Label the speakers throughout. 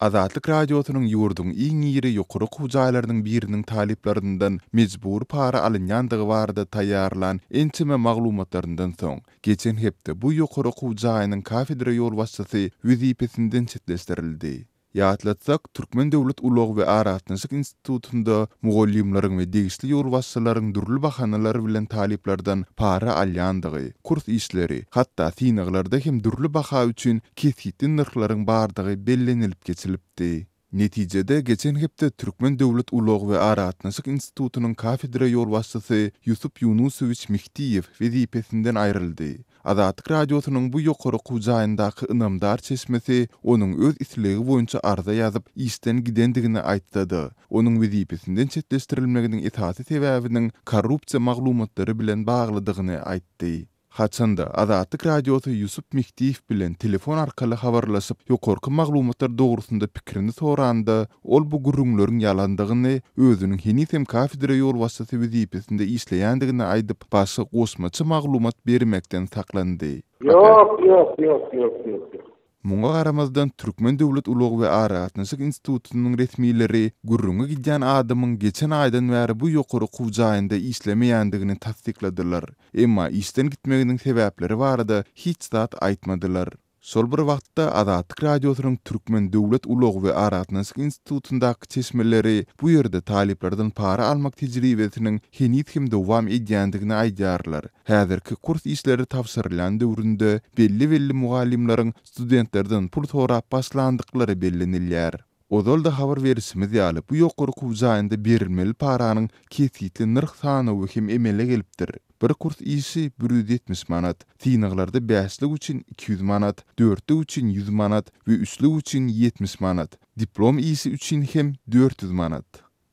Speaker 1: Azatlyk Radiosynyň ýurduň iň iri ýokary okuw jaýlarynyň biriniň talyplaryndan mejbury para alynýandygy barada taýýarlan ençeme maglumatlaryndan soň, geçen hepde bu ýokary okuw jaýynyň kafedra ýolbaşçysy wezipesinden çetleşdirildi. Ýatlatsak, Türkmen döwlet ulag we aragatnaşyk institutynda mugallymlaryň we degişli ýolbaşçylaryň dürli bahanalar bilen talyplardan para alýandygy, kurs işleri, hatda synaglarda hem dürli baha üçin kesgitli nyrhlaryň bardygy bellenilip geçilipdi. Netijede, geçen hepde Türkmen döwlet ulag we aragatnaşyk institutynyň kafedra ýolbaşçysy Ýusup Ýunusowiç Mihtiýew wezipesinden aýryldy. Azatlyk Radiosynyň bu ýokary okuw jaýyndaky ynamdar çeşmesi onuň öz islegi boýunça arza ýazyp, işden gidendigini aýtsa-da, onuň wezipesinden çetleşdirilmeginiň esasy sebäbiniň korrupsiýa maglumatlary bilen baglydygyny aýtdy. Haçan-da, Azatlyk Radiosy Ýusup Mehdiýew bilen telefon arkaly habarlaşyp, ýokarky maglumatlar dogrusynda pikirini soranda, ol bu gürrüňleriň ýalandygyny, özüniň heniz hem kafedra ýolbaşçysy wezipesinde işleýändigini aýdyp, başga goşmaça maglumat bermekden saklandy.
Speaker 2: Ýok, ýok, ýok, ýok, ýok, ýok.
Speaker 1: Muňa garamazdan, Türkmen döwlet ulag we aragatnaşyk institutynyň resmileri gürrüňi gidýän adamyň geçen aýdan bäri bu ýokary okuw jaýynda işlemeýändigini tassykladylar. Emma işden gitmeginiň sebäpleri barada hiç zat aýtmadylar. Şol bir wagtda, Azatlyk Radiosynyň Türkmen döwlet ulag we aragatnaşyk institutyndaky çeşmeleri bu ýerde talyplardan para almak tejribesiniň heniz hem dowam edýändigini aýdýarlar. Häzirki kurs işleri tabşyrylýan döwründe belli-belli mugallymlaryň studentlerden pul sorap başlandyklary bellenilýär. Ozal-da habar berişimiz ýaly, bu ýokary okuw jaýynda berilmeli paranyň kesgitli nyrh sanawy hem emele gelipdir. Bir kurs işi 170 manat, synaglarda bäşlik üçin 200 manat, dörtlük üçin 100 manat we üçlük üçin 70 manat, diplom işi üçin hem 400 manat.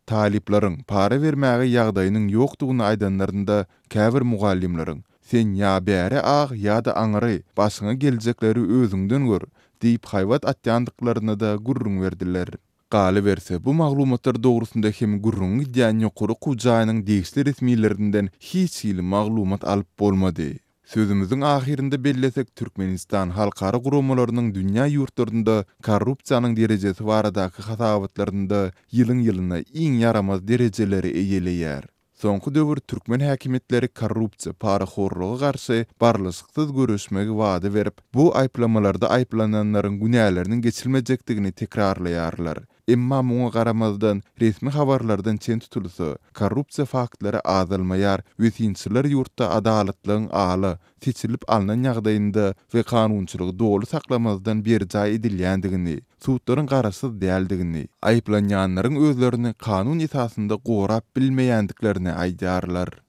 Speaker 1: Talyplaryň para bermäge ýagdaýynyň ýokdugyny aýdanlarynda, käbir mugallymlaryň, Sen ýa bäri ag, ýa-da aňry, başyňa geljekleri özüňden gör! diýip haýbat atýandyklaryny-da gürrüň berdiler. Galyberse, bu maglumatlar dogrusynda hem gürrüňi gidýän ýokary okuw jaýynyň degişli resmilerinden hiç hili maglumat alyp bolmady. Sözümiziň ahyrynda bellesek, Türkmenistan halkara guramalarynyň dünýä ýurtlarynda korrupsiýanyň derejesi baradaky hasabatlarynda ýylyň-ýylyna iň ýaramaz derejeleri eýeleýär. Soňky döwür türkmen häkimiýetleri korrupsiýa, parahorluga garşy barlyşyksyz göreşmegi wada berip, bu aýyplamalarda aýyplananlaryň günäleriniň geçilmejekdigini tekrarlaýarlar. Emma muňa garamazdan, resmi habarlardan çen tutulsa, korrupsiýa faktlary azalmaýar we synçylar ýurtda adalatlygyň ala seçilip alnan ýagdaýynda we kanunçylygy doly saklamazdan berjaý edilýändigini, sudlaryň garaşsyz däldigini, aýyplanýanlaryň özlerini kanun esasynda gorap bilmeýändiklerini aýdýarlar.